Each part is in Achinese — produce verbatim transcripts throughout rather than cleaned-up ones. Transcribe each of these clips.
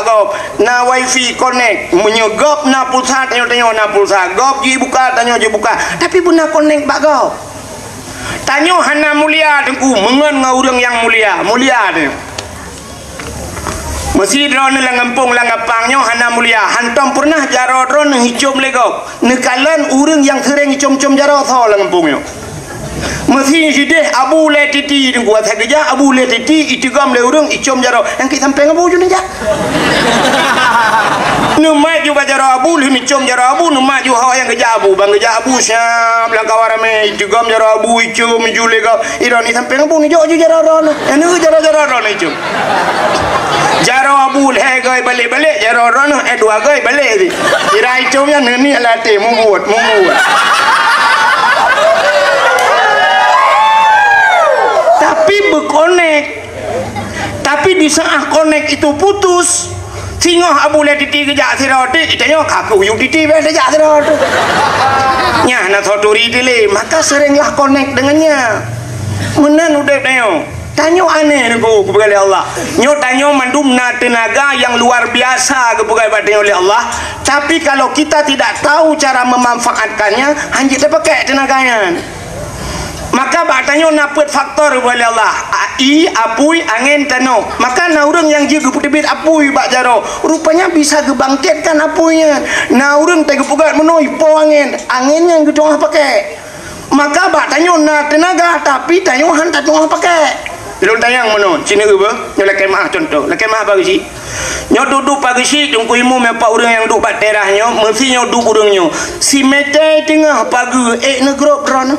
gob, na wifi connect. Meunyoe gob na pulsa, tanyoe, tanyoe na pulsa. Gob jibuka, tanyoe jibuka. Tapi beuna connect bak gob. Tanyoe hana mulia, Teungku, meungon ngon ureuëng nyang mulia. Mulia tanyoe. Meusi droeneuh lam gampông, lam gampang nyoe hana mulia. Hantom peureunah jaroe droeneuh icôm lé gob. Neukalon ureuëng nyang seuréng icôm-côm jaroe soe lam gampông nyoe. Meusi sideh Abu Lé Titi, Teungku, asai geujak Abu Lé Titi, iteugom lé ureuëng icôm jaroe. Nyang kik sampéng Abu ju neujak. Neumat ju bak jaroe Abu, lheueh neucôm jaroe Abu, neumat ju hawai nyang geujak Abu. Ban geujak Abu siab lam kawan ramé, iteugom jaroe Abu, icôm ju lé gob. Iroe ni sampéng Abu neujok ju jaroe droeneuh. Nyang neuh jaroe-jaroe droeneuh icôm. Jaroe Abu lhée goi balek-balek, jaroe droeneuh eh dua goi balek di. Kira icôm nyan neuniet lam até, mubuet, mubuet. Tapi beukonek. Tapi di saat konek itu putus, singoh Abu Lé Titi geujak sidroe teuk, tanyoe ka kuyup Titi beh tajak sidroe teuk. Nyan na soe turi dilé, maka seringlah konek dengannya. Meunan udeb tanyoe. Tanyoe aneh, Teungku, geupeugah lé Allah. Nyoe tanyoe mandum na teunaga nyang luar biasa geupeugah bak tanyoe lé Allah. Tapi kalau kita tidak tahu cara memanfaatkannya, hanjeuet tapakèk teunaga nyan. Maka bak tanyoe na peuet faktor geupeugah lé Allah. A-, ie, apui, angén, tanoh. Maka na ureuëng nyang jeuet geupeuteubiet apui bak jaroe. Rupanya bisa geubangkitkan apui nyan. Na ureuëng teuh geupeugah meunoe ipo angén. Angén nyan geutu'oh pakèk. Maka bak tanyoe na teunaga, tapi tanyoe han tatu'oh pakèk. Lôn tanyong meunoe, sineuk beuh, nyoe lakèe meu'ah contoh. Lakèe meu'ah pageue chik. Nyoe duek-duek pageue chik, Teungku Imum, nyoe pat ureuëng nyang duek bak teras nyoe, meusi nyoe duek ureuëng nyoe. Si mètè teungoh pageue, ék neugrôp droeneuh.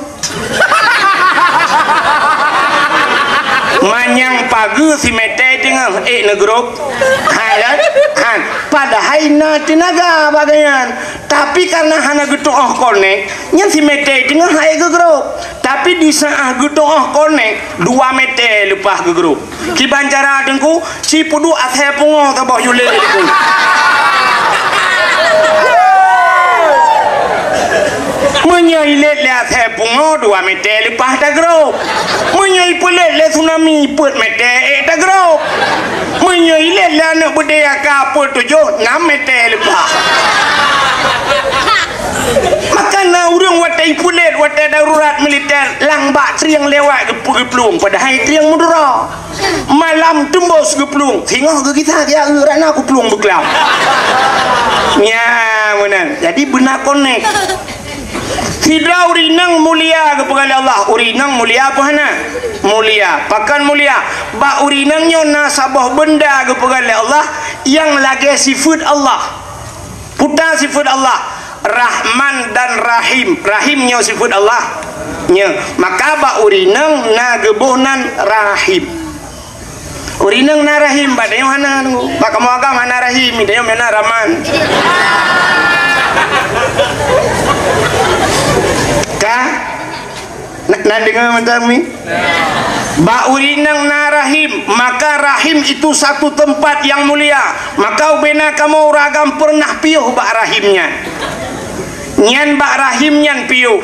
Manyang pageue si mètè teungoh, ék neugrôp. Han, kan? Han. Padahai na teunaga bak gobnyan. Tapi karena hana geutu'oh konek, nyan si mètè teungoh han ék geugrôp. Tapi di saat geutu'oh konek, dua mètè leupah geugrôp. Kiban cara Teungku, si peuduek asèe pungo saboh ju lé Teungku. Meunyoe ilét lé asèe pungo, dua mètè leupah tagrôp. Meunyoe ipeulét lé tsunami, peuet mètè ék tagrôp. Meunyoe ilét lé aneuk beudé nyang ka peuet tujoh, nam mètè leupah. Maka na ureuëng watèe ipeulét, watèe darurat militer, lam bak trieng lewat geupeu-, geuplueng, padahai trieng meudura. Malam teumbôh geuplueng, singoh geugisa, ya, rana kuplueng beuklam. Nya, meunan. Jadi beuna konek. Sidroe ureuëng inong mulia geupeugah lé Allah. Ureuëng inong mulia peue hana? Mulia. Pakon mulia? Bak ureuëng inong nyoe na saboh beunda geupeugah lé Allah nyang lagèe sifeuet Allah. Puta sifeuet Allah, Rahman dan Rahim. Rahim nyoe sifeuet Allah. Nyoe, maka bak ureuëng inong na geuboh nan Rahim. Ureuëng inong na Rahim, bak tanyoe hana, bak kamoe agam hana Rahim, tanyoe meunan Rahman. Ka? Na, na deungoe mantong mi? Bak ureuëng inong na rahim, maka rahim itu satu tempat yang mulia. Maka ubena kamoe ureuëng agam peureunah piôh bak rahim nyan. Nyan bak rahim nyan piôh.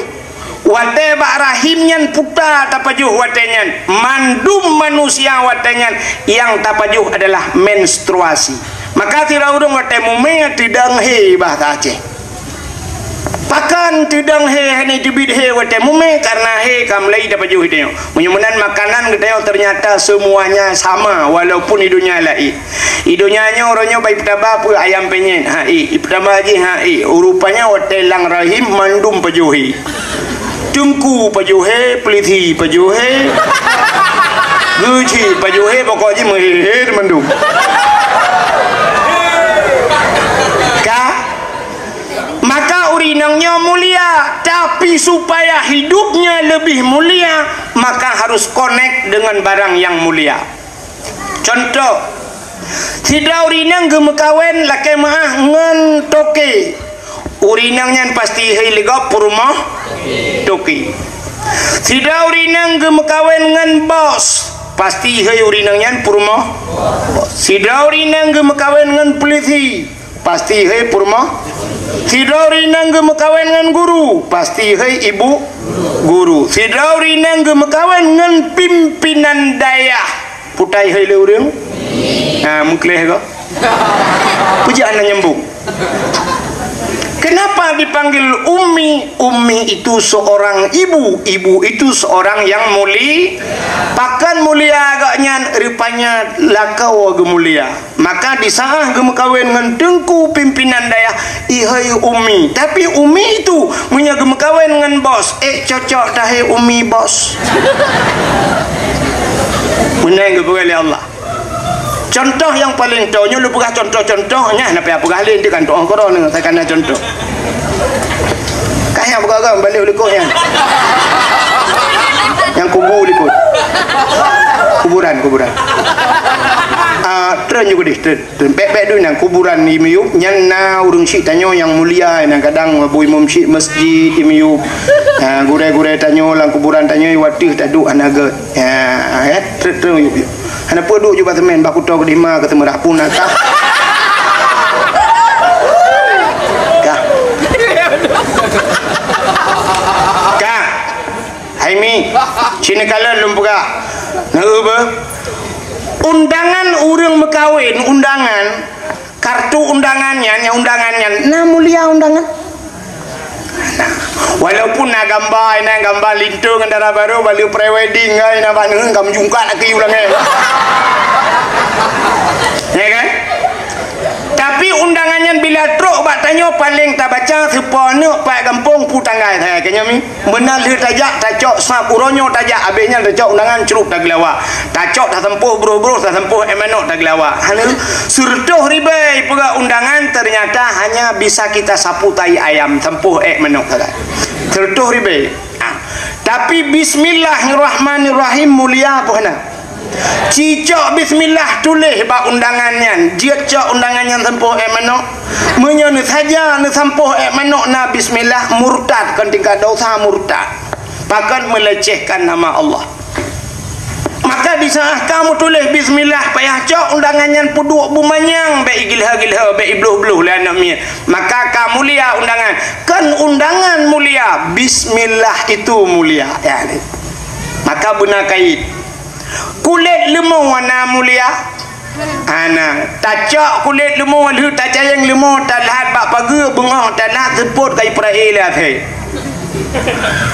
Watèe bak rahim nyan puta tapajoh watèe nyan. Mandum manusia watèe nyan nyang tapajoh adalah menstruasi. Maka sidroe ureuëng watèe mumè teudong hé bahasa Aceh. Pakon teudong hé hana teubiet hé watèe mumè, karena hé ka mulai tapajoh tanyoe. Meunyoe meunan makanan geutanyoe ternyata semuanya sama walaupun di dunia laén. Di dunia nyoe uroe nyoe bai peutaba peue ayam penyet, ha ék, peutaba jih ha ék. Rupanya watèe lam rahim mandum pajoh hé. Teungku pajoh hé, peulisi pajoh hé. Geuchik pajoh hé, pokok jih meuhé-hé mandum. Ka Maka ureuëng inong nyoe mulia, tapi supaya hidupnya lebih mulia, maka harus connect dengan barang yang mulia. Contoh, sidroe ureuëng inong geumeukawen lakèe meu'ah ngon toke. Ureuëng inong nyan pasti hei lé gob peurumoh toke. Sidroe ureuëng inong geumeukawen ngon bos, pasti hei ureuëng inong nyan peurumoh bos. Sidroe ureuëng inong geumeukawen ngon peulisi, pasti hei peurumoh. Sidroe ureuëng inong geumeukawen ngon guru, pasti hei ibu guru. Sidroe ureuëng inong geumeukawen ngon pimpinan dayah, putai hei lé ureuëng. Ha, meukleh ko. Peue jeuet hana nyambung. Kenapa dipanggil ummi? Ummi itu seorang ibu, ibu itu seorang yang muli-, pakon mulia agaknyan, rupanya lakoe geumulia. Maka di saat geumeukawen ngon teungku pimpinan dayah, ihai ummi. Tapi ummi itu meunyoe geumeukawen ngon bos, eh, cocok tahai ummi bos. Meunan geupeugah lé Allah. Contoh nyang paleng toe nyoe, lôn peugah contoh-contoh nyan, hana payah peugah lé, nanti kan tu'oh keudroe nyoe, saya kana contoh. Kah nyang peugah-peugah balik likot nyan. Nyang kubu likot. Kuburan, kuburan. Ah, treun ju keudeh, treun, treun. Bèk-bèk dulu nyan, kuburan di miyueb, nyan na ureueng syik tanyoe nyang mulia, nyang kadang bu imum syik masjid di miyueb. Ah, gurèe-gurèe tanyoe lam kuburan tanyoe, watèe taduek hana gèt. Ya, eh, treuk-treuk yuk, yuk. Hana peue duek ju bak seumén, bak kuto keudeh ma keu seumeurah pun na kah. Kah. Kah. Hai Mi, sini kalon lôn peugah. Nah, eu beuh. Undangan ureueng meukawen, undangan. Kartu undangan nyan, nyang undangan nyan, na mulia undangan. Nah, walaupun na gamba, na gamba linto ngon dara barô, bak lheueh pre-wedding, ai, na bak neuheun ka meujungkat laki ulang, eh. Ya kan? Tapi undangan nyan bila trok bak tanyoe, paleng tabaca, seupôt aneuk, pat gampông, peue tanggai, hai, keu nyoe Mi. Meunan lheueh tajak, tacok sab, uroe nyoe tajak, abéh nyan tacok undangan, crup tageulawa. Tacok, tasampôh broh-broh, tasampôh ék manok tageulawa. Hana, seureutôh ribèe peugah undangan, ternyata hanya bisa kita sapu tai ayam, sampôh ék manok sagai. Seureutôh ribèe. Ha. Tapi bismillahirrahmanirrahim mulia peue hana? Cicok bismillah tuléh bak undangan nyan, jeuet cok undangan nyan sampôh ék manok. Meunyoe neusaja neusampôh ék manok na bismillah, murtad, kon tingkat dosa murtad. Pakon melecehkan nama Allah. Maka di saat ka meutuléh bismillah, payah cok undangan nyan peuduek beumanyang, bèk igilha-gilha, bèk ibloh-bloh lé aneuk miet. Maka ka mulia undangan. Kon undangan mulia, bismillah itu mulia. Ya, maka beuna kait. Kulét leumô na mulia? Hana. Tacok kulét leumô lheueh tacayeng leumô, talhat bak pageue, beungoh talhat seupôt ka ipreh lé até.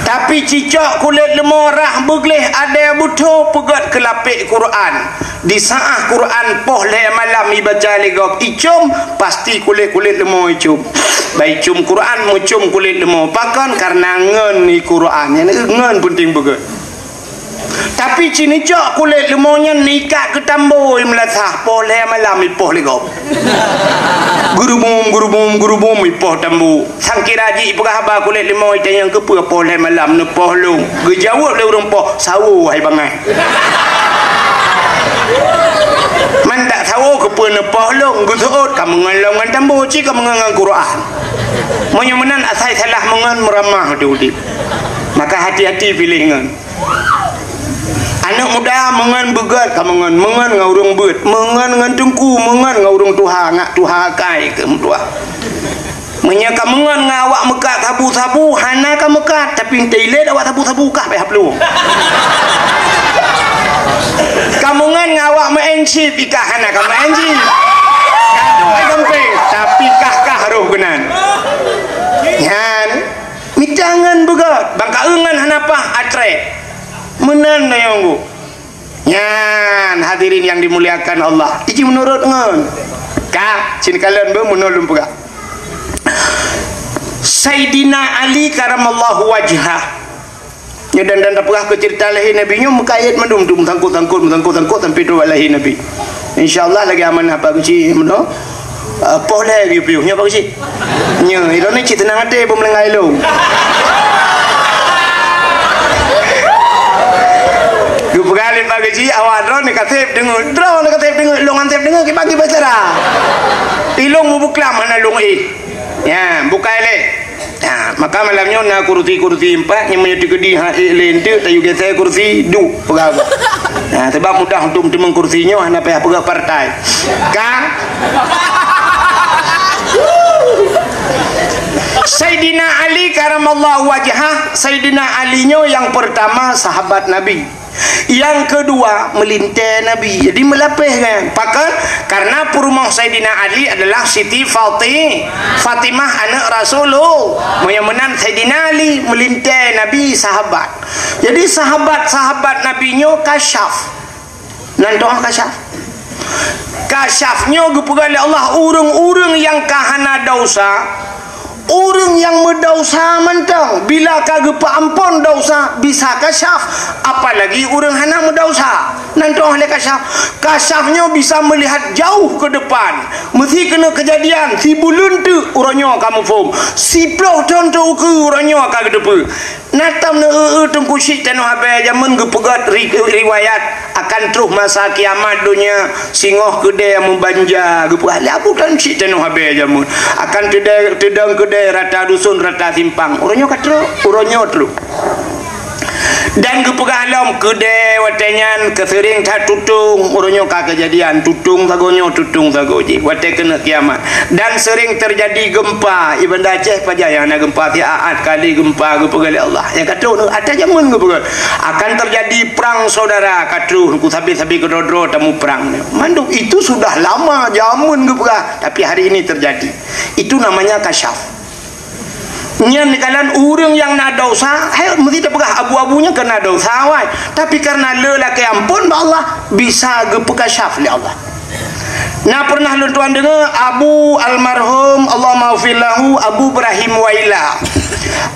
Tapi cicok kulét leumô rhah beugleh adèe beutho peugöt keu lapék Quran. Di saat Quran poh lhèe malam ibaca lé gob icôm, pasti kulét-kulét leumô icôm. Bah icôm Quran, meucôm kulét leumô. Pakon? Karena ngon i Quran. Nyan ngon peunteng beugöt. Tapi ci neucok kulét leumô nyan neuikat keu tambo i meulasah, poh lhèe malam ipoh lé gob. Geurubum, geurubum, geurubum ipoh tambo. Sangkira jih ipeugah haba kulét leumô itanyong keupeue poh lhèe malam neupoh lôn. Geujaweueb lé ureueng poh, "Sawo hai bangai." Man dak sawo keupeue neupoh lôn, geuseuôt ka meungon lom ngon tambo, ci ka meungon ngon Quran. Meunyoe meunan asai salah meungon meuramah di udép. Maka hati-hati piléh ngon. Aneuk muda meungon beugöt ka meungon, meungon ngon ureueng beuet, meungon ngon teungku, meungon ngon ureueng tuha, ngak tuha akai keu meutuah. Meunyoe ka meungon ngon awak meukat sabu-sabu, hana ka meukat, tapi teuilet awak sabu-sabu kah payah plueng. Ka meungon ngon awak meu'en chip, ikah hana ka meu'en chip. Ka duek gampeng, tapi kah-kah roh keunan. Nyan. Mita ngon beugöt, bang ka eu ngon hana paih atré. Meunan na nyang bu. Nyan hadirin yang dimuliakan Allah. Iji meunurot ngon. Ka, sini kalon beu meunurot lôn peugah. Saidina Ali karamallahu wajhah. Nyoe dan, dan tapeugah keu ceurita lahé Nabi nyoe meukaét mandum tu, meusangkot-sangkot, meusangkot-sangkot sampai trok bak lahé Nabi. Insya Allah lagèe amanah Pak Geuchik meunoe. Ah, poh lhèe geuyue piôh, nyoe Pak Geuchik. Nyoe, ilôn ni cit seunang até beumeulanggai lôn. Geupeugah lé Pak Geuchik, awak droeneuh ka sép deungoe, droeneuh ka sép deungoe, lôn han sép deungoe, kibagi bicara. Ilôn mubeuklam hana lôn éh. Nyan, bukai lé. Ha, maka malam nyoe na kursi-kursi empat, nyang meunyoe teukeudi han ék lé eunteuk, tayue geusé kursi, duek peugah. Ha, sebab mudah untuk meuteumèe kursi nyoe, hana payah peugah partai. Ka? Saidina Ali karamallahu wajhah, Saidina Ali nyoe nyang pertama sahabat Nabi. Nyang keudua, meulintèe Nabi. Jadi meulapéh kan. Pakon? Karena peurumoh Saidina Ali adalah Siti Fati-, Fatimah, aneuk Rasulullah. Meunyoe meunan Saidina Ali, meulintèe Nabi, sahabat. Jadi sahabat-sahabat Nabi nyoe kasyaf. Nan toh kasyaf. Kasyaf nyoe geupeugah lé Allah, ureuëng-ureuëng nyang ka hana desya, ureuëng nyang meudesya mantong, bila ka geupeuamphon desya, bisa kasyaf, apalagi ureuëng hana meudesya. Nan toh lé kasyaf. Kasyaf nyoe bisa meulihat jauh ke depan. Meusi keuneuk keujadian, sibuleuen teuk uroe nyoe ka muphom. Siplôh thon teuk ukeue uroe nyoe ka geuteupeue. Na tam neu-eu-eu Teungku Syik Tanoh Abée jameun geupeugét ri-, riwayat akan troh masa kiamat donya, singoh keudée meubanja, geupeugah lé Abu Tan Syik Tanoh Abée jameun. Akan teudong, teudong keudée rata dusun, rata simpang. Uroe nyoe ka troh, uroe nyoe troh. Dan geupeugah lom keudée watée nyan keuseuring that tutong, uroe nyoe ka keujadian, tutong sagoe nyoe, tutong sagoe jih, watée keuneuk kiamat. Dan seuring teujadi geumpa, i Banda Aceh pajan nyang na geumpa, siat kali geumpa geupeugah lé Allah. Nyang ka troh, ata jameun geupeugah. Akan teujadi prang saudara, ka troh, ku sabe-sabe keudroe-droe tamuprang. Mandum itu sudah lama jameun geupeugah, tapi hari ini terjadi. Itu namanya kasyaf. Nyan kalon ureuëng nyang na desya, hai meusti tapeugah abu-abu nyan keu na desya, wai. Tapi karena le lakée amphon bak Allah, bisa geupeukasyaf lé Allah. Na pernah lôn tuan deungoe Abu almarhum, Allahummaghfir lahu, Abu Ibrahim Waila.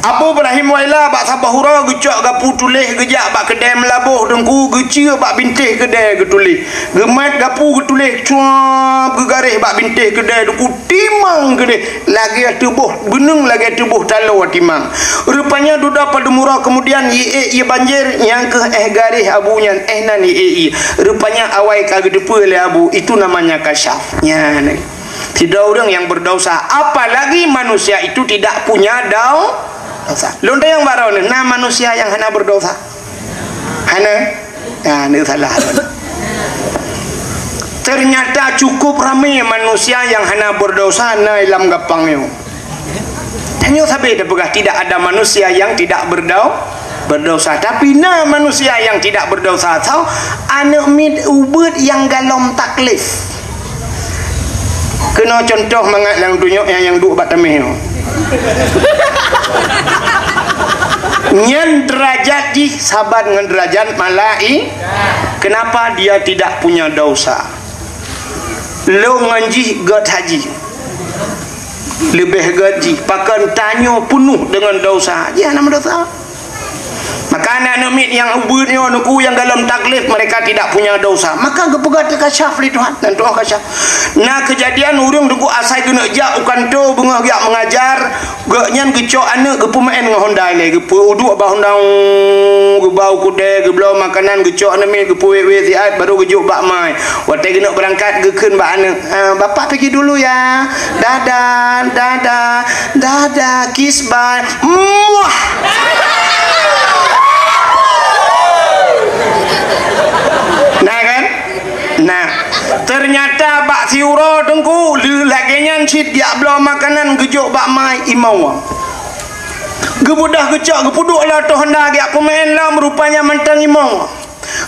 Abu Ibrahim Waila bak saboh uroe geucok gapu tuléh geujak bak keudée meulaboh Teungku, geucue bak bintéh keudée geutuléh. Geumat gapu geutuléh cuab geugaréh bak bintéh keudée Teungku, timang keudée. Lagée tuboh beuneueng, lagée tuboh taloe timang. Rupanya dudoe padum uroe keumudian, ie ék ie banjir, nyang keuh éh garéh abu nyan, éh nan ie ék ie. Rupanya awai ka geuteupeue lé abu, itu namanya kasyaf. Nyan. Sidroe ureuëng nyang beudesya, apalagi manusia itu tidak punya dau-, desya. Lôn tanyong baroe nyoe, na manusia nyang hana beudesya? Hana? Nah, ni salah. Ternyata cukup ramé manusia nyang hana beudesya na lam gampang nyoe. Tanyoe sabe tapeugah tidak ada manusia yang tidak berdau-, berdosa. Tapi na manusia yang tidak berdosa. Soe? Aneuk miet ubeut nyang galom taklif. Keunoe cuntoh mangat lam dunyok nyang, nyang duek bak tameh nyoe. Nyan derajat jih saban ngon derajat malai-, kenapa dia tidak punya dosa? Lôn ngon jih gét haji. Leubeh gét jih, pakon tanyoe peunoh deungon dosa. Jih hana meudosa. Maka aneuk miet nyang ubeut nyoe, Teungku, nyang galom taklif, mereka tidak punya dosa. Maka geupeugah teukasyaf lé Tuhan, dan Tuhan kasyaf. Na keujadian ureuëng Teungku asai geuneuk jak u kantô beungoh geujak meungajar, gobnyan geucok aneuk geupeumeu'en ngon honda ilée, geupeuduek bak honda, geubau keudée, geubloe makanan, geucok aneuk miet, geupeuwét-wét siat, baru geujok bak mai. Watée geuneuk beurangkat, geukheun bak aneuk, "Ah, Bapak pergi dulu ya. Dadah, dadah, dadah, kiss bye." Muah! Nah kan? Nah, ternyata bak siuroe Teungku, le-, lagée nyan cit jak bloe makanan geujok bak mai imoe. Geubeudôh geucok, geupeuduek lam ateueh honda geujak peumeu'en lom, rupanya mantong imoe.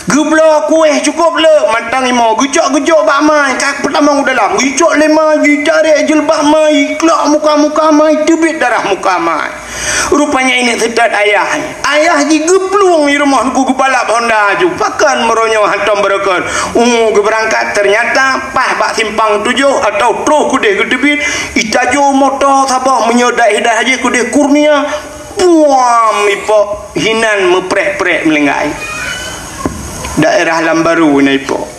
Geubloe kueh cukôp le, mantong imoe, geucok geujok bak mai, ka peutamong u dalam, geucok lé mai, jitarek jilbab mai, jiklok muka-muka mai, teubiet darah muka mai. Rupanya ineuk seutôt ayah. Ayah jigeuplueng di rumoh Teungku, geubalap honda aju. Pakon meunyoe hántom beureukat. Umu geubeurangkat, ternyata paih bak simpang tujoh atau troh keudeh geuteubiet, itajo moto saboh meunyoe daerah-daerah jih keudeh Kurnia. Puam ipok hinan meupreh-preh meulinggai. Daerah Lambaru na ipok.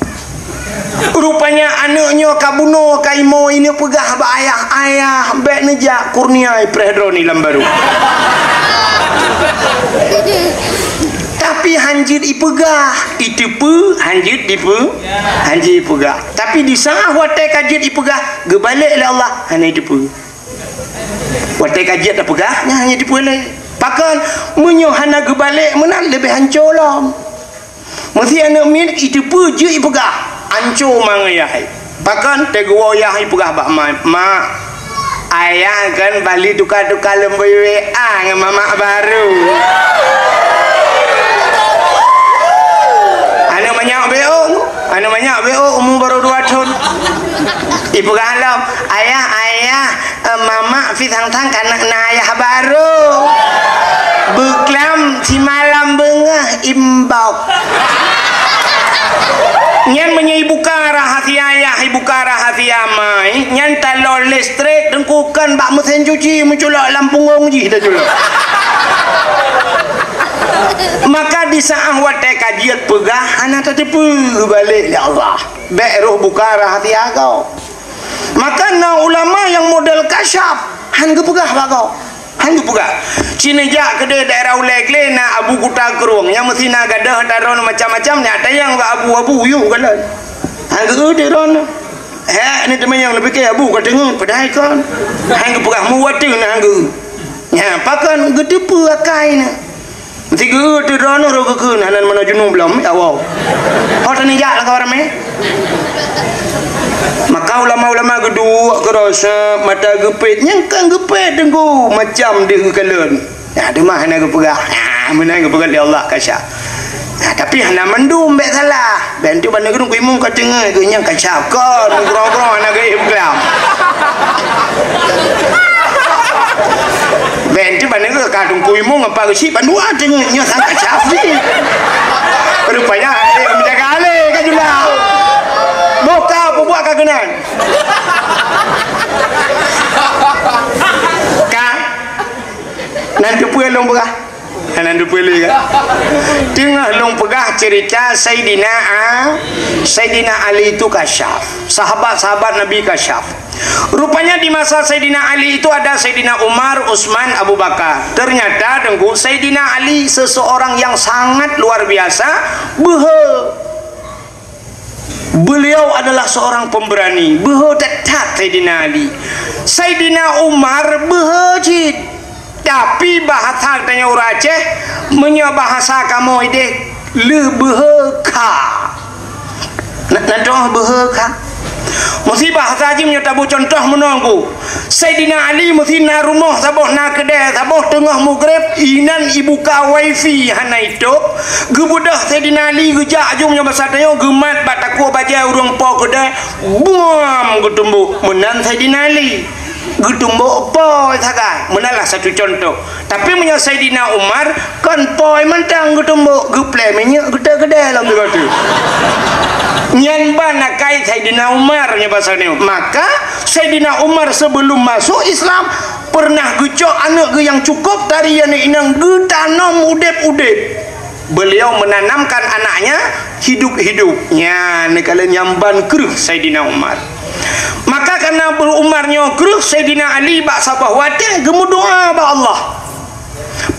Rupanya aneuk nyoe ka bunoe ka imoe, ineuk peugah bak ayah, "Ayah, bék neujak Kurnia ipreh droe ni Lambaru." Tapi hanjeuet ipeugah, iteupeue, hanjeuet dipeue, hanjeuet ipeugah. Tapi di saat watée ka jeuet ipeugah, geubalek lé Allah, hana iteupeue. Watée ka jeuet tapeugah, nyan hana iteupeue lé. Pakon, meunyoe hana geubalek meunan leubeh hanco lom. Meusé aneuk miet iteupeue jeuet ipeugah, hanco mangat ayah. Pakon, teugeuwoe ayah ipeugah bak ma, "Mak, ayah kan bali tuka-tuka leumboi W A ngon mamak baru." Peugah lom, "Ayah, ayah, eh, mamak pih sang-sang ka na ayah barô. Beuklam simalam beungoh imbok." Nyan meunyoe ibuka rahasia ayah, ibuka rahasia mai, nyan talon listrik teungku kon bak meusén cuci meuculok lam punggong jih taculok. Maka di saát watée ka jeuet peugah hana tateupeue balek lé Allah. Bék roh buka rahasia gob. Maka na ulama nyang model kasyaf, han geupeugah bak gob. Han geupeugah. Ci neujak keudeh daerah Ulée Glé na Abu Kuta Krueng, nyang meusti na gadôh, taro macam-macam, nyan tanyong bak Abu, "Abu, yue kalon?" Han geu-eu droeneuh. Hek, ni teumanyong leubeh keu Abu ka teungeut, padahai kon. Han geupeugah, "Mu wateueng na han geu-eu." Nyan, pakon geuteupeue akai na. Meusti geu-eu teuh droeneuh roh geukheun, hana meunoe junub lom, ya Allah. Ho teunijak lakoe ramé. Maka ulama-ulama geuduek keudroe seb mata geupét, nyang ka geupét teungku macam deuh geukalon. Nah, teuma hana geupeugah. Nah, meunan geupeugah lé Allah kasyaf. Nah, tapi hana mandum bék salah. Bék teuk bak nanggroe Teungku Imum ka teungeut geuh nyang kasyaf kon, nanggroe-nanggroe hana geuék peugah. Bék teuk bak nanggroe ka Teungku Imum apa geuchik bandua teungeut nyoe sang kasyaf jih. Rupanya, eh, menjaga alé ka jula. Boh ka peubuet ka keunan. Ka. Nan teupeue lôn peugah? Nan teupeue lé kan? Teungoh lôn peugah cerita Saidina A-, Saidina Ali itu kasyaf. Sahabat-sahabat Nabi kasyaf. Rupanya di masa Saidina Ali itu ada Saidina Umar, Utsman, Abu Bakar. Ternyata, Teungku, Saidina Ali seseorang yang sangat luar biasa, beuhe. Beliau adalah seorang pemberani, beuhe that-that Saidina Ali. Saidina Umar beuhe cit. Tapi bahasa tanyoe ureueng Aceh, meunyoe bahasa kamoe ideh, lheueh beuhe kha. Na, na toh beuhe kha. Meusti bahasa jih meunyoe taboh contoh meunoe ku. Saidina Ali meusti na rumoh saboh, na keudè saboh, teungoh mugreb, inan ibuka wifi hana itôb. Geubeudôh Saidina Ali geujak jong nyoe basa tanyoe geumat bak takue bajèe ureueng po keudè, buam geutumbok. Meunan Saidina Ali. Geutumbok po sagai. Meunan lah satu contoh. Tapi meunyoe Saidina Umar, kon po mantong geutumbok, geuplè minyeuk geuté-geuté lam teugah tu. Nyan ban akai Saidina Umar nyoe basa nyoe. Maka Saidina Umar sebelum masuk Islam pernah geucok aneuk geuh nyang cukup tari aneuk inong geutanom udeb-udeb. Beliau menanamkan anaknya hidup-hidup. Nyan neukalon nyang ban kreueh Saidina Umar. Maka karena Umar nyoe kreueh, Saidina Ali bak saboh watèe geumeudoa bak Allah.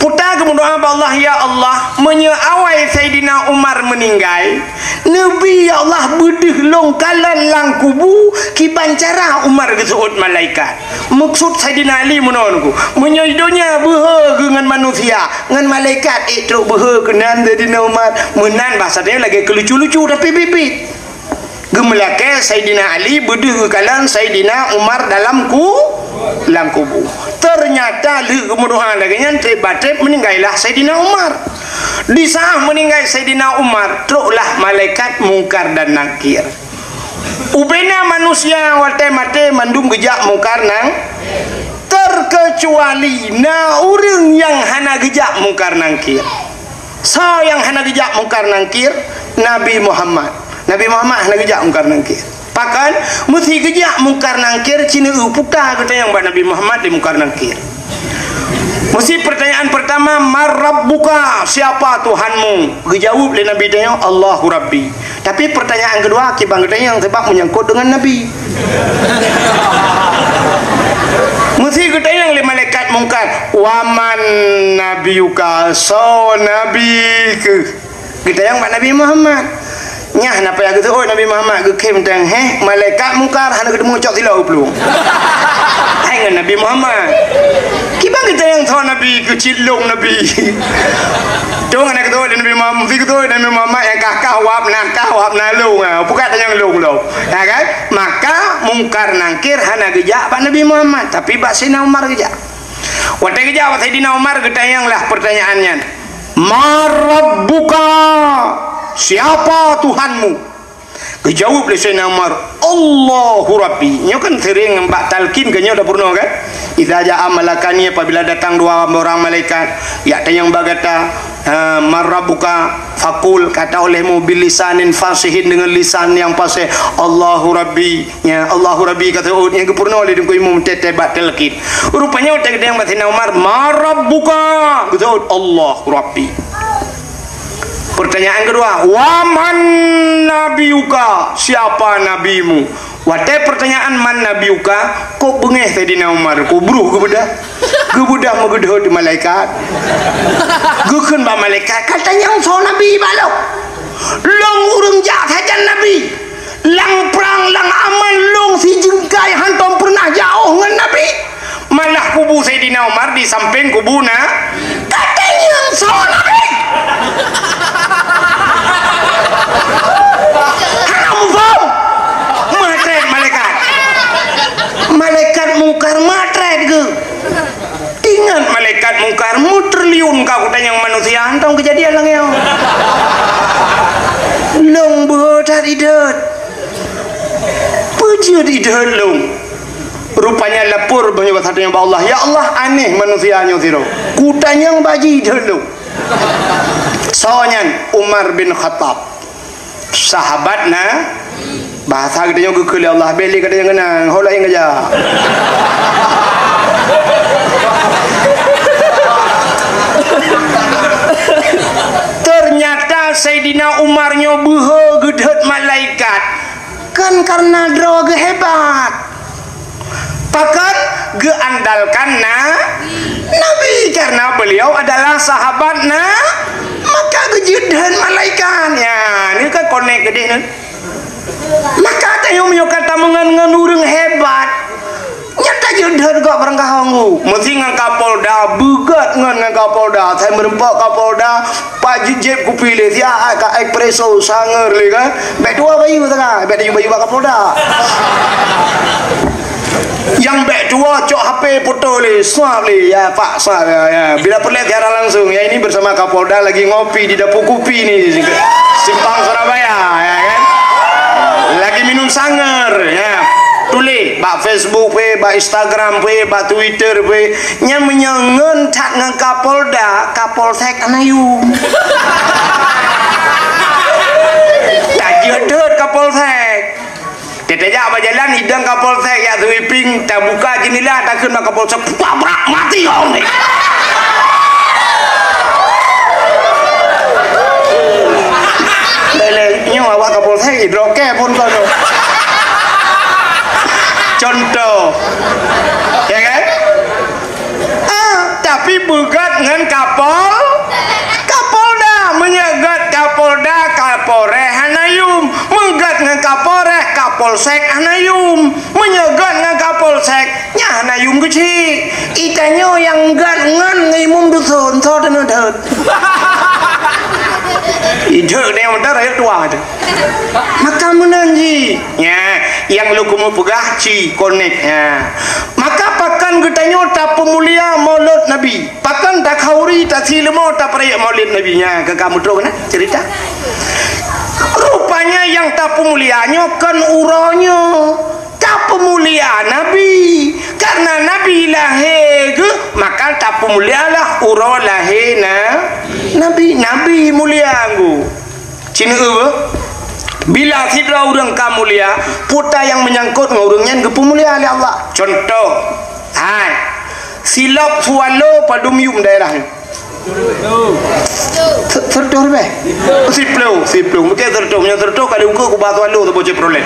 Puta geumeudoa bak Allah, "Ya Allah, meunyoe awai Saidina Umar meuninggai, neubi, ya Allah, beudeuh lôn kalon lam kubu kiban cara Umar geuseuôt malaikat." Meukeusud Saidina Ali meunoe nyoe, meunyoe donya beuhe geuh ngon manusia, ngon malaikat ék trok beuhe keunan Saidina Umar. Meunan bahasa tanyoe lagèe keulucu-lucu tapi biet-biet. Geumeulakèe Saidina Ali beudeuh geukalon Saidina Umar dalam ku-, lam kubu. Ternyata lheueh geumeudoa lagèe nyan, trép ba trép meuninggailah Saidina Umar. Di saat meuninggai Saidina Umar, troklah malaikat Mungkar dan Nakir. Ubena manusia watèe maté mandum geujak Mungkar Nang-, terkecuali na ureueng nyang hana geujak Mungkar Nakir. Soe nyang hana geujak Mungkar Nakir? Nabi Muhammad. Nabi Muhammad hana geujak Mungkar Nakir. Pakon? Meusti geujak Mungkar Nakir, ci neueu puta geutanyong bak Nabi Muhammad di Mungkar Nakir. Meusti pertanyaan pertama, "Man rabbuka?" Siapa Tuhanmu? Geujaweueb lé Nabi tanyoe, "Allahu Rabbi." Tapi pertanyaan keudua, kiban geutanyong sabab menyangkut dengan Nabi. Meusti geutanyong lé malaikat Mungkar, "Wa man nabiyuka?" Soe nabi keuh? Geutanyong bak Nabi Muhammad. Nyan na payah geuseuôt Nabi Muhammad, geukhém teuh, heh, malaikat Mungkar hana geuteumu cok silop u plueng. Hai ngon Nabi Muhammad. Kiban geutanyong soe nabi keuh, cit lôn nabi. Dong hana geuteuôt Nabi Muhammad, meusti geuteuôt Nabi Muhammad nyang kah-kah wab na, kah wab na lôn, ha, bukan tanyong lôn lom. Ya kan? Maka Mungkar Nakir hana geujak bak Nabi Muhammad, tapi bak Saidina Umar geujak. Watèe geujak bak Saidina Umar, geutanyong lah pertanyaan nyan. "Man rabbuka?" Siapa Tuhanmu? Geujaweueb lé Saidina Umar, "Allahu Rabbi." Nyoe kan sering bak talqin keu nyoe tapeurunoe kan? "Idza jaa malakani," apabila datang dua orang malaikat, "yak tanyong bak gata, ha, man rabbuka?" Fakul, kata olehmu, bilisanin fasihin, dengan lisan yang fasih, "Allahu Rabbi." Ya, "Allahu Rabbi," kata, oh, nyang geupeurunoe lé Teungku Imum teuh-teuh bak talqin. Rupanya watée geutanyong bak Saidina Umar, "Man rabbuka?" Geujaweueb, "Allahu Rabbi." Pertanyaan kedua, "Wa man nabiyuka?" Siapa nabimu? Watée pertanyaan "Man nabiyuka?", kok beungéh Saidina Umar, kok bruh geubeudôh. Geubeudôh meugeudhôt malaikat. Geukheun bak malaikat, "Ka tanyong soe nabi bak lôn? Lôn ureuëng jak sajan nabi. Lam prang, lam aman lôn sijeungkai hántom peureunah jiôh ngon nabi. Malah kubu Saidina Umar di sampéng kubu na, ka tanyong soe nabi?" Hana muphom. Meutrét malaikat. Malaikat Mungkar meutrét geuh. Ingat malaikat Mungkar, meutriliun ka kutanyong manusia, hántom keujadian lagée nyoe. Lôn beuhe that idhôt. Peue jeuet idhôt lôn? Rupanya lapor meunyoe bak Allah, "Ya Allah, aneh manusia nyoe sidroe. Kutanyong bak jih idhôt lôn." Soe nyan? Umar bin Khattab. Sahabat na, bahasa geutanyoe geukheun lé Allah, bèk lé gata nyang keunang, ho laén keujak. Ternyata Saidina Umar nyoe beuhe geudhôt malaikat, kan karena droe geuh hebat. Pakon? Geuandalkan na, Nabi, karena beliau adalah sahabat na, maka geujeuet dheun malaikat. Ya, ni kan konek geudeh ni. Maka tanyoe meunyoe ka tameungon ngon ureuëng hebat, nyata jeuet dheun kok barangkaho ngu. Meusi ngon Kapolda, beugot ngon, ngon Kapolda. Saya meureumpok Kapolda, Pak Jejeb kupi lé, siat ka espresso, sangar lé kan. Bèk tuwoe bayeue teuka, bèk tuwoe bayeue bak Kapolda. Nyang bèk tuwoe cok H P foto lé, swab lé, ya Pak, swab, ya, ya. Bila peureulèe siaran langsung, ya ini bersama Kapolda lagi ngopi di Dapur Kupi ni, Simpang Surabaya, ya kan. Lagi minum sangar, ya. Tuléh bak Facebook pih, bak Instagram pih, bak Twitter pih. Nyan meunyoe ngon that ngon Kapolda, Kapolsek hana yum. Tajeuet deuet Kapolsek. Tajak bak jalan, idong Kapolsek jak sweeping, tabuka jendela, takheun bak Kapolsek, "Pabrak mati kau ni!" Lé-lé nyoe awak Kapolsek idroke phon kau tu. Contoh. Ya kan? Ah, tapi beugot ngon Kapol, Kapolda. Meunyoe got Kapolda, Kapolres hana yum. Meugot ngon Kapolres, Kapolsek hana yum. Meunyoe got ngon Kapolsek, nyan hana yum keuchik. Itanyoe nyang got ngon imum dusun, soe teuneudeuet. Ideuet nyang meudarah tuha tu. Maka meunan jih. Nya, nyang lôn keumeung peugah ci konek. Nya. Maka pakon geutanyoe tapeumulia Maulud Nabi? Pakon takhauri, tasi leumo, tapeurayeuk Maulud Nabi? Nya, ka kamu troh na cerita. Rupanya nyang tapeumulia nyoe kon uroe nyoe. Tapeumulia Nabi. Karena Nabi lahé geuh, maka tapeumulialah uroe lahé na Nabi. Nabi mulia geuh. Ci neueu beuh, bila sidroe ureuëng ka mulia, peue nyang meunyangkot ngon ureuëng nyan geupeumulia lé Allah. Contoh, hai, silop swallow padum yum daerah nyoe? Se-, seratus ribèe? Siploh, siploh. Mungkin seratus, meunyoe seratus kali ukeue kubah swallow saboh Chevrolet.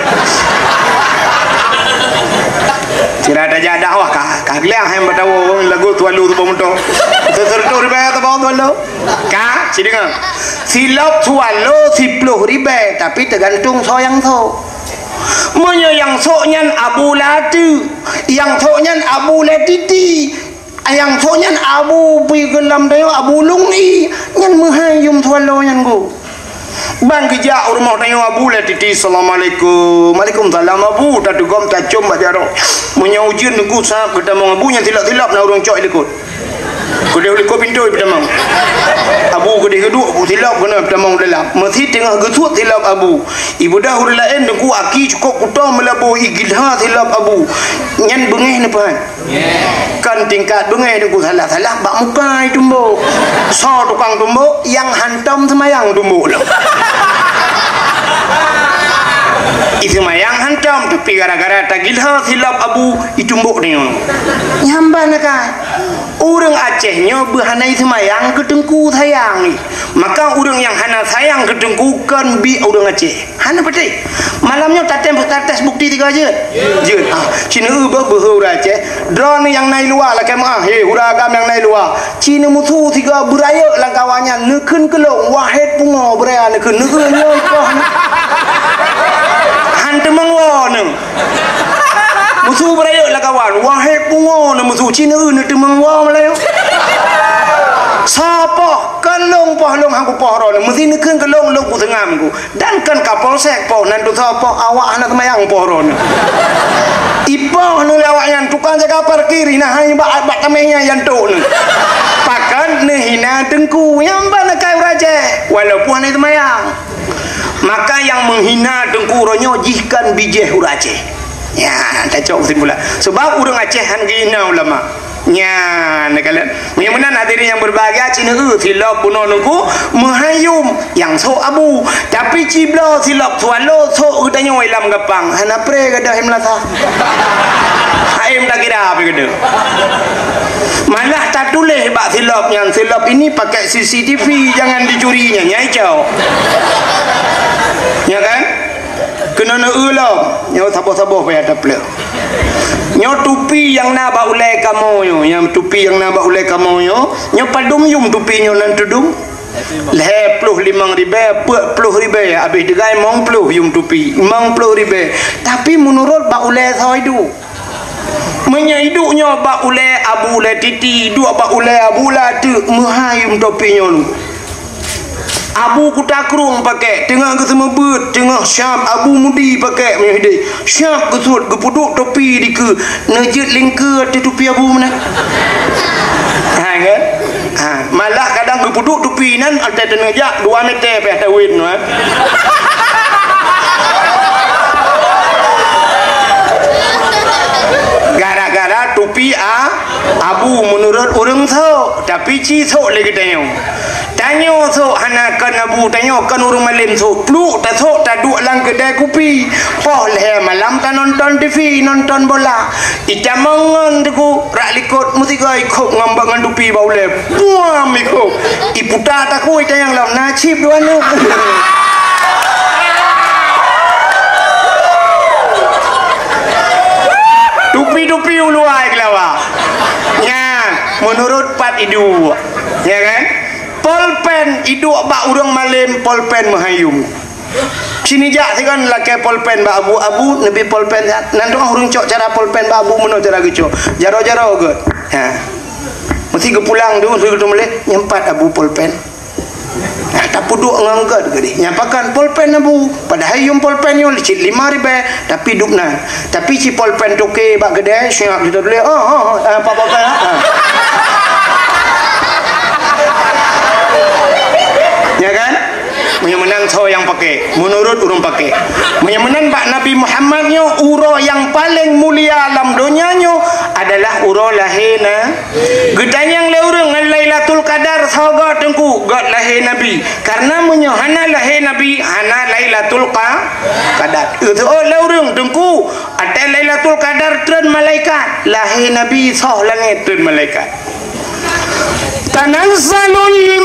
Sira tajak dakwah ka, ka gleh hai bak tawoe lagu swallow saboh moto. Seratus ribèe saboh swallow. Ka, ci deungoe. Silop swallow siploh ribèe, tapi teugantung soe nyang sok. Meunyoe nyang sok nyan Abu Lati, nyang sok nyan Abu Letiti, nyang sok nyan Abu Pi Geulam Dayo, Abu Lungli, nyan meuhai yum swallow nyan geuh. Ban geujak u rumoh tanyoe Abu Letiti, "Assalamualaikum." "Waalaikumsalam, Abu." Tateugom, tacom bak jaroe. Meunyoe ujeuen neuguk sab geutamong Abu, nyan silop-silop na ureuëng cok i likot. Keudeh likot pintoe peutamong. Abu keudeh geuduek, silop keunoe peutamong dalam. Meusi teungoh geusuet silop Abu. Ibeudôh ureueng laén, Teungku, aki cukôp kuto meulaboh, igilha silop Abu. Nyan beungéh neupeuhan. Kan tingkat beungéh, Teungku, salah-salah bak muka itumbok. Soe tukang tumbok? Nyang hantom seumayang tumbok lom. Iseumayang hantom, tapi gara-gara tagilha silop Abu, itumbok nyoe. Nyan ban akai. Ureueng Aceh nyoe beuhana iseumayang keu Teungku sayang. Maka ureueng nyang hana sayang keu Teungku kon biek ureueng Aceh. Hana patéh. Malam nyoe tatem, tates bukti tiga jeuet. Jeuet. Ah, ci neueu beuh beuhe ureueng Aceh. Droeneuh nyang na i luwa lakée meu'ah, he, ureueng agam nyang na i luwa. Ci neumusu sigoe beurayeuk lam kawan nyan, neukheun keu lôn, wahét pungo beuraya neukheun, neukheun nyoe ikoh. Han teumeung woe neuh. Musu beurayeuk lam kawan, wahét pungo neuh musu, ci neueu neuteumeung woe meulayeue. Soe poh, kon lôn poh, lôn han kupoh droeneuh, meusi neukheun keu lôn, lôn kuseungam ku. Dan kon Kapolsek poh, nan tusoe poh, awak hana seumayang poh droeneuh. Ipoh neuh lé awak nyan, tukang jaga parkir, hina hai bak, bak tameh nyan, nyan tok neuh. Pakon neuhina Teungku, nyan ban akai ureueng Aceh, walaupun hana seumayang. Maka nyang meuhina Teungku uroe nyoe jih kon bijéh ureueng Aceh. Nyan, tacok keusimpulan. Sebab ureueng Aceh han geuhina ulama. Nyan, neukalon. Meunyoe meunan hadirin nyang berbahagia, ci neueu silop bunoe Teungku meuhai yum nyang sôk Abu. Tapi ci bloe silop Swallow sôk geutanyoe i lam gapang. Hana pré gadôh i meulasa. Hai meutakira pi gadôh. Malah tatuléh bak silop nyan, "Silop ini pakai C C T V, jangan dicuri," nyan, nyan icok. Ya kan? Keunoe neueu lom, nyoe saboh-saboh payah tapleuh. Nyoe tupi nyang na bak ulée kamoe nyoe, nyang tupi nyang na bak ulée kamoe nyoe, nyoe padum yum tupi nyoe nan tudum? Lhée ploh limong ribée, peuet ploh ribée, abéh teugai limong ploh yum tupi, limong ploh ribée. Tapi meunurot bak ulée soe iduek. Meunyoe iduek nyoe bak ulée Abu Ulée Titi, iduek bak ulée Abu Ulée Ateuk, meuhai yum tupi nyoe. Abu Kuta Krueng pakék, teungoh geuseumeubeut, teungoh syab Abu Mudi pakék meunyoe hideh. Syab geusuet, geupeuduek tupi dikeue, neujeuet lingkeue ateueh tupi Abu meunan. Ha, kan? Ha, malah kadang geupeuduek tupi nyan, watée teuneujak dua meter pih tawen, ha. Gara-gara tupi a, Abu meunurot ureuëng sôk, tapi ci sôk lé geutanyoe. Tanyoe sôk hana kon Abu, tanyoe kon ureuëng malém sôk. Pluek tasôk taduek lam keudai kupi. Poh lhée malam tanonton T V, nonton bola. Itamong ngon Teungku rak likot meusigoe ikhôb ngon bak ngon tupi bak ulée. Buam ikhôb. Iputa takue itanyong lom, na cit dua neuk. Tupi-tupi uluwa keulawa. Nyan, meunurot pat iduek. Ya kan? Polpen iduek bak ureuëng malém, polpen meuhai yum. Sini jak sigon lakée polpen bak Abu, Abu neubi polpen nyan. Nan teungoh ureuëng cok cara polpen bak Abu meunoe cara geucok. Jaroe-jaroe geuet. Ha. Meusi geupulang tu, meusi geuteumeuléh, nyan pat Abu polpen. Nah, tapeuduek ngon gét geuh. Nyan pakon polpen Abu. Padahai yum polpen nyoe cit lima ribée, tapi duek nan. Tapi ci polpen toke bak keudai, siap kita tuléh. Oh, oh, oh, ah, apa-apa, ah. Ya kan? Meunyoe meunan soe nyang pakai, meunurot ureuëng pakai. Meunyoe meunan bak Nabi Muhammad nyoe, uroe nyang paleng mulia lam donya nyoe adalah uroe lahé na. Geutanyong lé ureuëng ngon Lailatul Qadar soe goe Teungku, göt lahé Nabi. Karena meunyoe hana lahé Nabi, hana Lailatul Qa-, Qadar. Geuteuôt lé ureuëng Teungku, watée Lailatul Qadar treun malaikat, lahé Nabi soh langét treun malaikat. Tanazzalul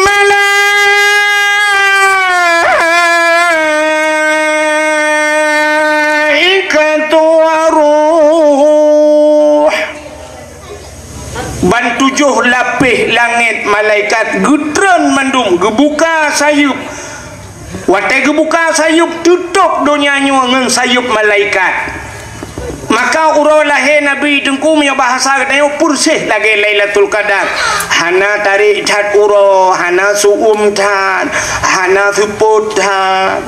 malaikatu waruh. Ban tujoh lapéh langét malaikat geutreun mandum, geubuka sayeuep. Watée geubuka sayeuep, teutôb donya nyoe ngon sayeuep malaikat. Maka uroe lahé Nabi Teungku, meunyoe bahasa geutanyoe, peureséh lagée Lailatul Qadar. Hana tarék that uroe, hana su'uem that, hana seupôt that,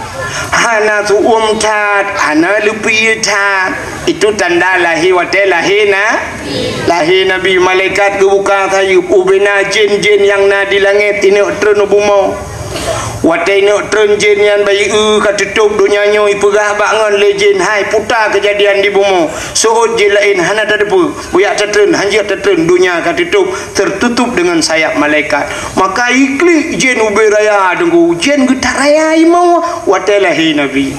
hana su'uem that, hana leupie that. Itu tanda lahé watée lahé na, lahé Nabi. Malaikat geubuka sayeuep, ubena jén-jén nyang na di langét ineuk treun u bumoe. Watée ineuk treun jén nyan bayeue ka teutôb donya nyoe, ipeugah bak ngon lé jén, "Hai, puta keujadian di bumoe. Seuôt jén laén hana tateupeue. Bujak tatreun, hanjeuet tatreun, donya ka teutôb, tertutup dengan sayap malaikat." Maka iklik jén ubé raya Teungku, jén geutat raya imoe watée lahé Nabi.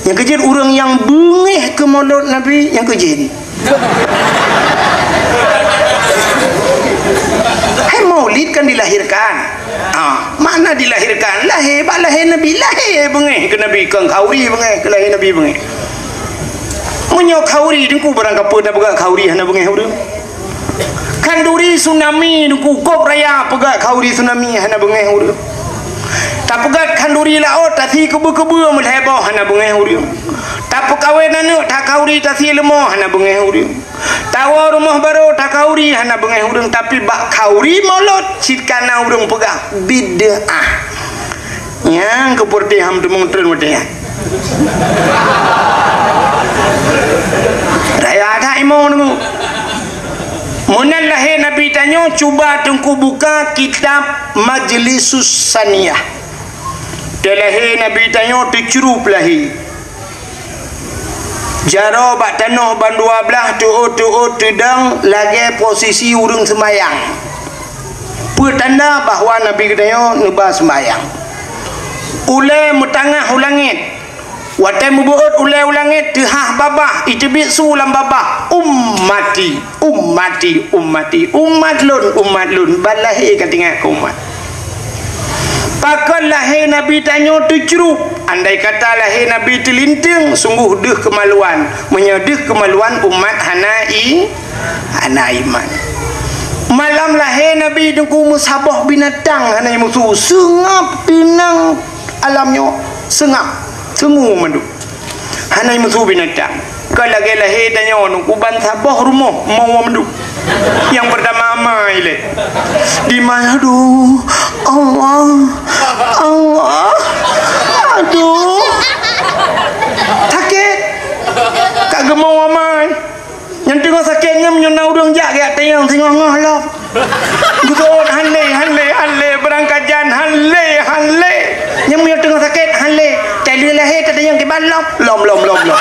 Nyang keujeuet ureuëng nyang beungéh keu molot Nabi, nyang keujeuet. Hai, maulid kan dilahirkan. Ah, makna dilahirkan, lahé, bak lahé Nabi, lahé beungéh keu Nabi, kon khanduri beungéh keu lahé Nabi beungéh. Meunyoe khanduri Teungku, barang kapeue na peugah khanduri hana beungéh ureuëng. Khanduri tsunami Teungku, gob raya peugah khanduri tsunami hana beungéh ureuëng. Tapeugah khanduri laôt, tasie keubeu-keubeu meulhée boh hana beungéh ureuëng. Tapeukawen aneuëk, takhanduri tasie leumo hana beungéh ureuëng. Tawoe rumoh barô, takhanduri hana beungéh ureuëng, tapi bak khanduri molot cit kana ureuëng peugah bid'ah. Nyang keupeureuté ham teumeung treun watée nyan. Raya that imoe Teungku. Meunan lahé Nabi tanyoe, cuba Teungku buka kitab Majlisus Saniyah. Teulahé Nabi tanyoe teucrup lahé. Jaroe bak tanoh ban dua blaih, teuôt-teuôt teudong lagée posisi ureuëng seumayang. Peue tanda bahwa Nabi geutanyoe neuba seumayang. Ulée meutangah u langét. Watée meubeuôt ulée u langét, teuhah babah, iteubiet su lam babah, "Ummati, ummati, ummati, umat lôn, umat lôn." Ban lahé ka teuingat keu umat. Pakon lahé Nabi tanyoe teucrup? Andai kata lahé Nabi teulinteung, sunggoh deuh keumaluan. Meunyoe deuh keumaluan, umat hana i-, hana iman. Malam lahé Nabi Teungku, meusaboh binatang hana meusu, seungab teunang alam nyoe, seungab, seungue mandum. Hana meusu binatang. Ka lagée lahé tanyoe Teungku, ban saboh rumoh moe mandum. Nyang peurtama amai lé. Dimai, aduh, Allah, Allah, aduh. Sakét. Ka geumoe amai. Nyang teungoh sakét nyan, meunyoe na ureuëng jak geutanyong singoh-ngoh lom. Geuseuôt han lé, han lé, han lé, beurangkajan han lé, han lé. Nyang meunyoe teungoh sakét han lé, tai lheueh lahé tatanyong kiban lom, lom, lom, lom, lom.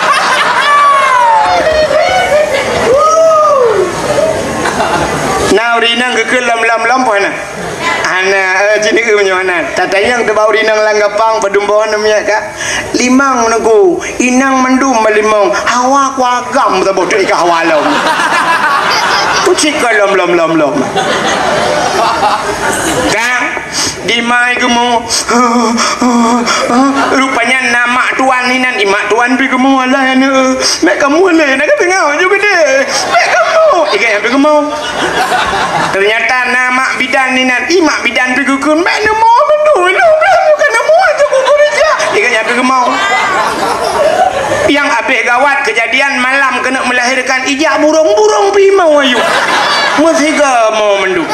Na ureuëng inong geukheun lom, lom, lom, peue hana? Hana, eh, cit neu meunyoe hana. Tatanyong teuh bak ureuëng inong lam gapang, padum boh aneuk miet ka? Limong Teungku, inong mandum meulimong. Hawa kuagam saboh teuk ka hawa lom. Kucik ka lom, lom, lom, lom. Ka, dimai geumoe. Rupanya na mak tuan inan, i mak tuan pi geumoe, "Alah aneuk, mek kamoe lé, na ka teungoh ju geude. Mek kamoe." Ikat nyang pi geumoe. Ternyata na mak bidan inan, i mak bidan pi geukheun, "Mek neumoe mandum, lôn blah bukan neumoe, teungku geureja." Ikat nyang pi geumoe. Nyang abéh gawat keujadian malam keuneuk meulahérkan, ijak burông-burông pi moe ayue. Meusigoe moe mandum.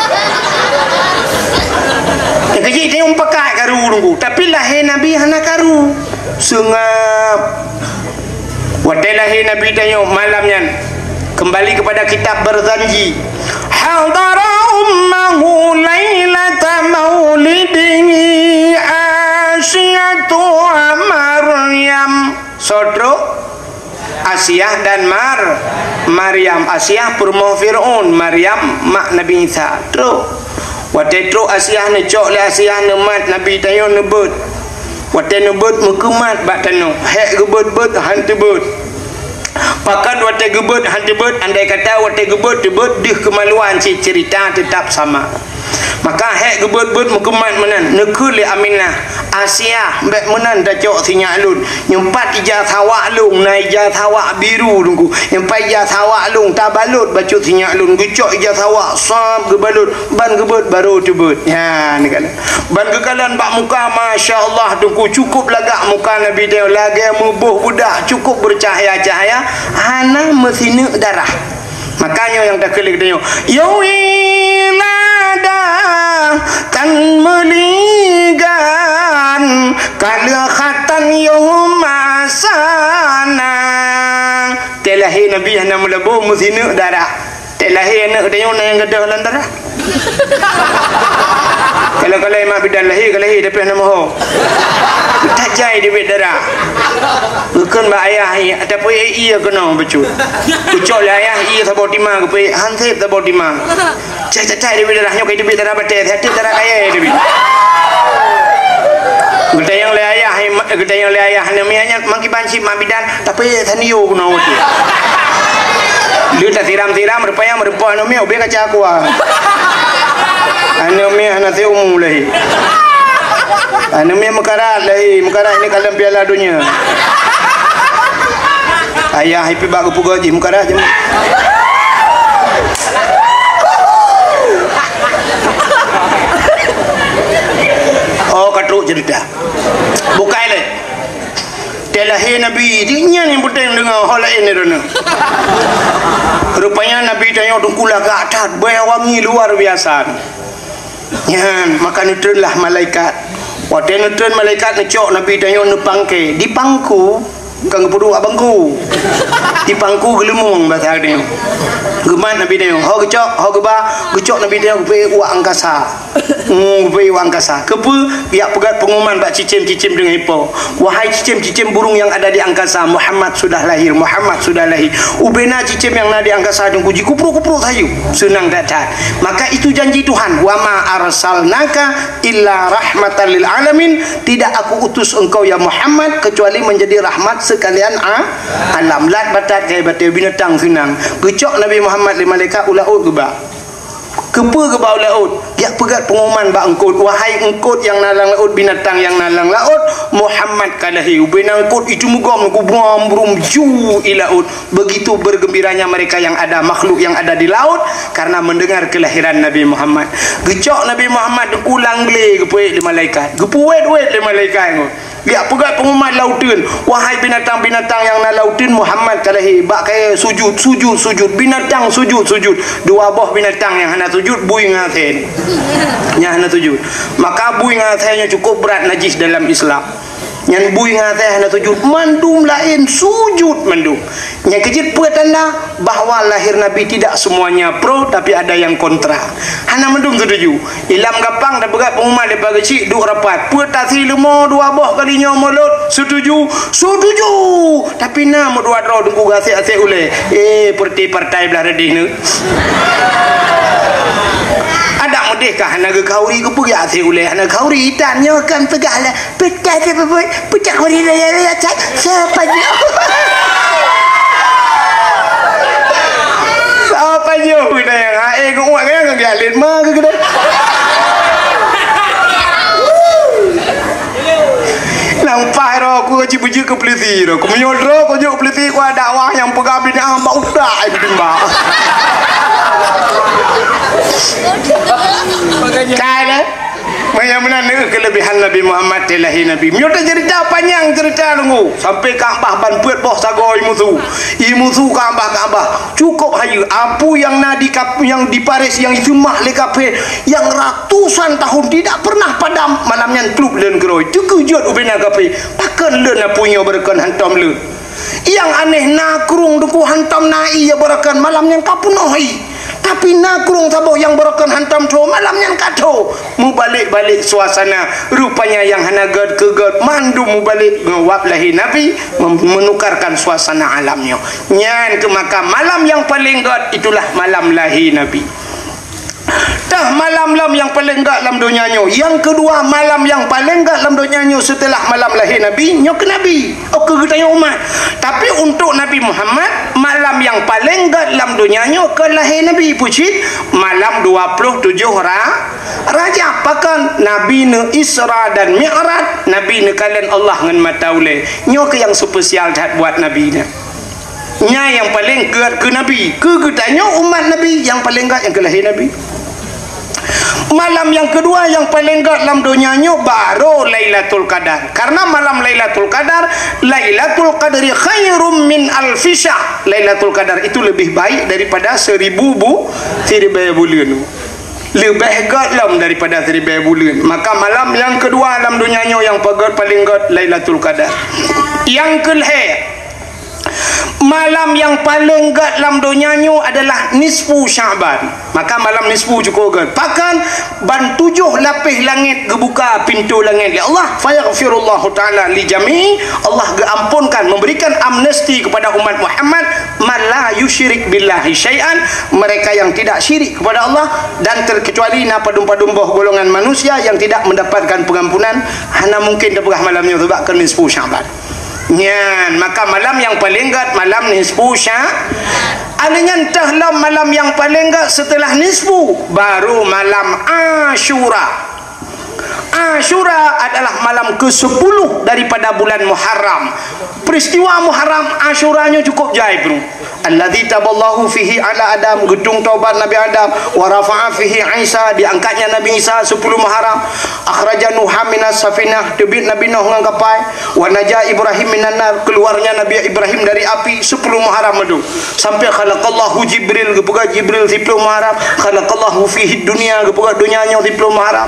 Nyang keujih tanyong pakat karu Teungku, tapi lahé Nabi hana karu. Seungab. Watée lahé Nabi tanyoe malam nyan, kembali kepada kitab Barzanji. Hadara ummahu lailata maulidihi Asiyatu wa Maryam. Soe trok? Asiah dan Mar-, Maryam. Asiah peurumoh Fir'aun, Maryam mak Nabi Isa. Trok. Watée trok Asiah, neucok lé Asiah neumat Nabi tanyoe neubeuet. Watée neubeuet meukeumat bak tanoh, hék geubeuet-beuet han teubeuet. Pakon watée geubeuet han teubeuet, andai kata watée geubeuet teubeuet deuh keumaluan cit, ceurita teutap sama. Maka hék geubeuet-beuet meukeumat meunan, neukheun lé Aminah, Asiah, bèk meunan tacok sinyak lôn. Nyoe pat ija sawak lôn, na ija sawak biru Teungku. Nyoe pat ija sawak lôn, tabalot bacut sinyak lôn. Geucok ija sawak, sab geubalot, ban geubeuet barô teubeuet. Nyan, neukalon. Ban geukalon bak muka, masya Allah Teungku, cukup lagak muka Nabi tanyoe, lagèe meuboh beudak, cukup bercahaya-cahaya, hana meusineuk darah. Makanya nyang takheun lé geutanyoe, "Ya wiladah tan meuligan, kaleuh khatan yoh masana." Teuh lahé Nabi hana meulabô meusineuk darah. Teuh lahé aneuk geutanyoe na nyang gadôh lam darah. Kalau-kalau mak bidan lahé, ka lahé tapi hana moho. Tajai dibit darah. Geukheun bak ayah, tapi iya keunoe bacut. Geucok lé ayah, iya saboh timang, geupeuék han sép saboh timang. Cai-cai-cai dibit darah nyoe, ka dibit darah batèe, siat darah kayèe dibit. Geutanyong lé ayah, geutanyong lé ayah, aneuk miet nyan, mangki ban cit mak bidan, tapi tanio keunoe tu. Lheueh tasiram-siram, rupanya meureumpok aneuk miet, ubé kaca aqua. Aneuk miet hana seumu lahé. Aneuk miet meukarat lahé, meukarat ini kalon Piala Dunia. Ayah ipi bak geupeugah jih meukarat jih. Oh, ka trok cerita. Bukai lé. Teuh lahé Nabi, nyan nyang peunteng deungoe, ho laén droeneuh. Rupanya Nabi tanyoe Teungku lagak that, bèe wangi luar biasa. Nyan, maka neutreunlah malaikat. Watèe neutreun malaikat neucok Nabi tanyoe neupangké, dipangku, bukan geupeuduek bak bangku. Dipangku geuleumong basa tanyoe. Geumat Nabi tanyoe, ho geucok, ho geuba, geucok Nabi tanyoe geupeuék u angkasa. Hmm, geupeuék u angkasa. Keupeue? Geujak peugöt peungumuman bak cicém-cicém deungon ipo. Wahai cicém-cicém burung yang ada di angkasa, Muhammad sudah lahir, Muhammad sudah lahir. Ubé na cicém nyang na di angkasa Teungku jikupru-kupru sayup. Seunang that-that. Maka itu janji Tuhan, "Wa ma arsalnaka illa rahmatan lil alamin." Tidak aku utus engkau ya Muhammad kecuali menjadi rahmat sekalian a-, alam. Lat batat gai batèe binatang seunang. Geucok Nabi Muhammad lé malaikat u laôt geuba. Keupeue geuba u laôt? Geujak peugöt peungumuman bak eungkôt, "Wahai eungkôt nyang na lam laôt, binatang nyang na lam laôt, Muhammad ka lahé." Ubé na eungkôt itu meugom, geubuam brum ju i laôt. Begitu bergembiranya mereka yang ada, makhluk yang ada di laut, karena mendengar kelahiran Nabi Muhammad. Geucok Nabi Muhammad u lam glé geupeuék lé malaikat. Geupeuwét-wét lé malaikat nyoe. Geujak peugöt peungumuman lauteun, "Wahai binatang-binatang nyang na lauteun, Muhammad ka lahé." Bak kayèe sujud, sujud, sujud. Binatang sujud, sujud. Dua boh binatang nyang hana sujud, bui ngon asèe. Nyang hana sujud. Maka bui ngon asèe nyoe cukup brat najis dalam Islam. Nyan bui ngon asèe hana sujud. Mandum laén sujud mandum. Nyang keujeuet peue tanda bahwa lahir Nabi tidak semuanya pro, tapi ada yang kontra. Hana mandum setuju. Ilam gampang tapeugah pengumuman daripada keuchik duek rapat. Peue tasi leumo dua boh kali nyoe mulod setuju? Setuju. Tapi na meudua droe Teungku gasek-asek ulèe. Eh, peureuté partai blah reudeh nyoe. Adak meudeh ka hana geukhauri, keupeue gasek ulèe hana khauri? Itan nyoe kan peugah lah. Peucah teupeubuet, peucah kuri raya-raya cat, sepanjang. Sepanjang guna yang hai, geuuak kaya ngon gialin ma ke guna. Nampak roh ku cibujur ke polisi roh. Ku menyodro ku juk polisi ku ada wah yang peugah binatang bak utak ai bimbang. Kai deh. Maya meunan neu keulebihan Nabi Muhammad teulahi Nabi. Meunyoe tacerita panyang cerita Teungku, sampai Ka'bah ban peuet boh sagoe imusu. Imusu Ka'bah, Ka'bah. Cukup hayeue. Apu nyang na di kap-, nyang di Paris nyang iseumah lé kafé nyang ratusan tahun tidak pernah padam, malam nyan plup leuen keurôi. Teukeujot ubena kafé. Pakon leuen apu nyoe beureukan hantom leuen. Nyang aneh na krueng Teungku hantom na ie beureukan malam nyan ka peunoh ie. Tapi na krueng saboh nyang beureukan hantom tho malam nyan ka tho. Mubalek-balek suasana. Rupanya nyang hana gèt keu gèt mandum mubalek ngon wab lahé Nabi mem-, menukarkan suasana alam nyoe. Nyan keuh maka malam nyang paleng gèt itulah malam lahé Nabi. Tah malam lom nyang paleng gét lam donya nyoe. Nyang keudua, malam nyang paleng gét lam donya nyoe seuteulah malam lahé Nabi, nyoe keu Nabi. Oh, keu geutanyoe umat. Tapi untuk Nabi Muhammad, malam nyang paleng gét lam donya nyoe kon lahé Nabi. Peue cit? Malam dua ploh tujoh Ra-, Rajab. Pakon? Nabi neu Isra dan Mi'raj, Nabi neukalon Allah ngon mata ulée. Nyoe keuh nyang spesial that buat Nabi nyan. Nyan nyang paleng gét keu Nabi. Keu geutanyoe umat Nabi, nyang paleng gét nyang keu lahé Nabi. Malam nyang keudua nyang paleng gét lam donya nyoe baru Lailatul Qadar. Karena malam Lailatul Qadar, Lailatul Qadri khairum min alfi syahr. Lailatul Qadar itu lebih baik daripada seribu bu-, siribée buleuen. Leubeh gét lom daripada siribée buleuen. Maka malam nyang keudua lam donya nyoe nyang pagét paleng gét Lailatul Qadar. Nyang keulhée, malam nyang paleng gét lam donya nyoe adalah nisfu Sya'ban. Maka malam nisfu cukup gét. Pakon? Ban tujoh lapéh langét geubuka pintoe langét lé Allah. Fayaghfirullahu ta'ala li jami'i. Allah geuampunkan, memberikan amnesti kepada umat Muhammad, man la yusyrik billahi syai'an, mereka yang tidak syirik kepada Allah, dan terkecuali na padum-padum boh golongan manusia yang tidak mendapatkan pengampunan, hana mungkin tapeugah malam nyoe sebab kon nisfu Sya'ban. Nyan, maka malam nyang paleng gét malam nisfu Sya-, alheuh nyan teuh lom malam nyang paleng gét seuteulah nisfu, baru malam Asyura. Asyura adalah malam kesepuluh daripada bulan Muharram. Peristiwa Muharram Asyura nyoe cukup jai peue. Alladzi taballahu fihi ala Adam, geutung taubat Nabi Adam, wa rafa'a fihi Isa, diangkatnya Nabi Isa sepuluh Muharram, akhraja Nuha minas safinah, teubiet Nabi Nuh ngon kapai, wa naja Ibrahim minan nar, keluarnya Nabi Ibrahim dari api, sepuluh Muharram meudu. Sampai khalaqallahu Jibril, geupeugah Jibril sepuluh Muharram, khalaqallahu fihi dunya, geupeugah dunia nyoe sepuluh Muharram.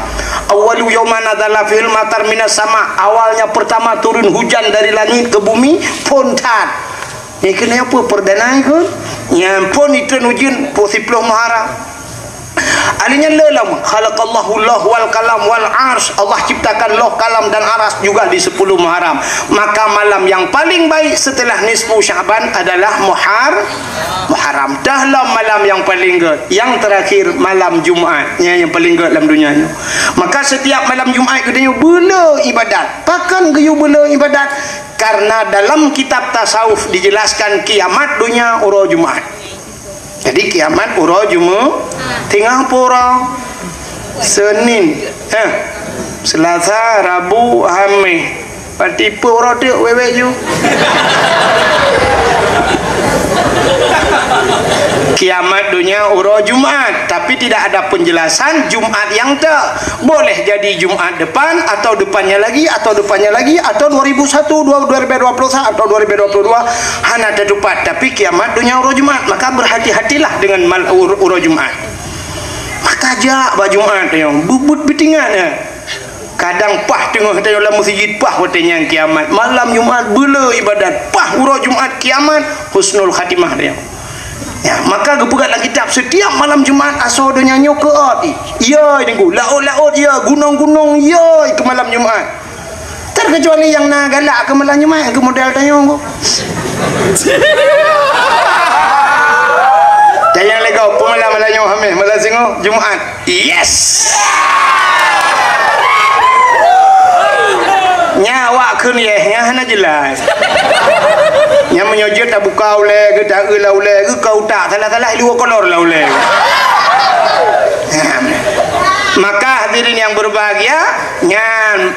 Awwalu yauman nazala fihil matar minas sama, awalnya pertama turun hujan dari langit ke bumi, phon that. Nyan keuneuk peue perdana ikôt? Nyan phon itreun ujeuen, pukul siploh Muharram. Alheuh nyan le lom, khalaqallahu loh wal kalam wal arsy. Allah ciptakan loh, kalam dan aras juga di sepuluh Muharram. Maka malam yang paling baik setelah nisfu Sya'ban adalah Muhar-, Muharram. Dah lom malam yang paling gét. Yang terakhir malam Jumat. Nyan yang paling gét lam dunia nyoe. Maka setiap malam Jumat geutanyoe beuleu ibadat. Pakon geuyue beuleu ibadat? Karena dalam kitab tasawuf dijelaskan kiamat dunia uroe Jumat. Jadi kiamat uroe Jumat, teungoh pura Senin, eh, Selasa, Rabu, Hameh. Berarti pura teuk wewek ju. Kiamat dunia uroe Jumat, tapi tidak ada penjelasan Jumat nyang teuk. Boleh jadi Jumat depan, atau depannya lagi, atau depannya lagi, atau dua ribu satu, dua-, dua ribu dua puluh satu, atau dua ribu dua puluh dua, hana teutupat. Tapi kiamat dunia uroe Jumat, maka berhati-hatilah dengan mal-, ur-, uroe Jumat. Maka jak bak Jumat nyoe, bubut beutingat nyan. Kadang paih teungoh tanyoe lam meuseujid, paih watée nyan kiamat. Malam Jumat beuleu ibadat, paih uroe Jumat kiamat, husnul khatimah nyoe. Ya, maka geupeugah lam kitab, setiap malam Jumat asoe donya nyoe keuôt. Ya, Teungku, laôt-laôt ya, gunong-gunong ya, keu malam Jumat. Terkecuali nyang na galak keu malam Jumat, keu model tanyoe. Tanyoe lego, peumalam malam nyoe Hameh, malam singoh Jumat. Yes! Nya awak kheun yes, nya hana jelas. Nya meunyoe jeuet tabuka ulée geuh, taeu lam ulée geuh, ka utak salah-salah, i luwa kolor lam ulée. Maka hadirin yang berbahagia, nyan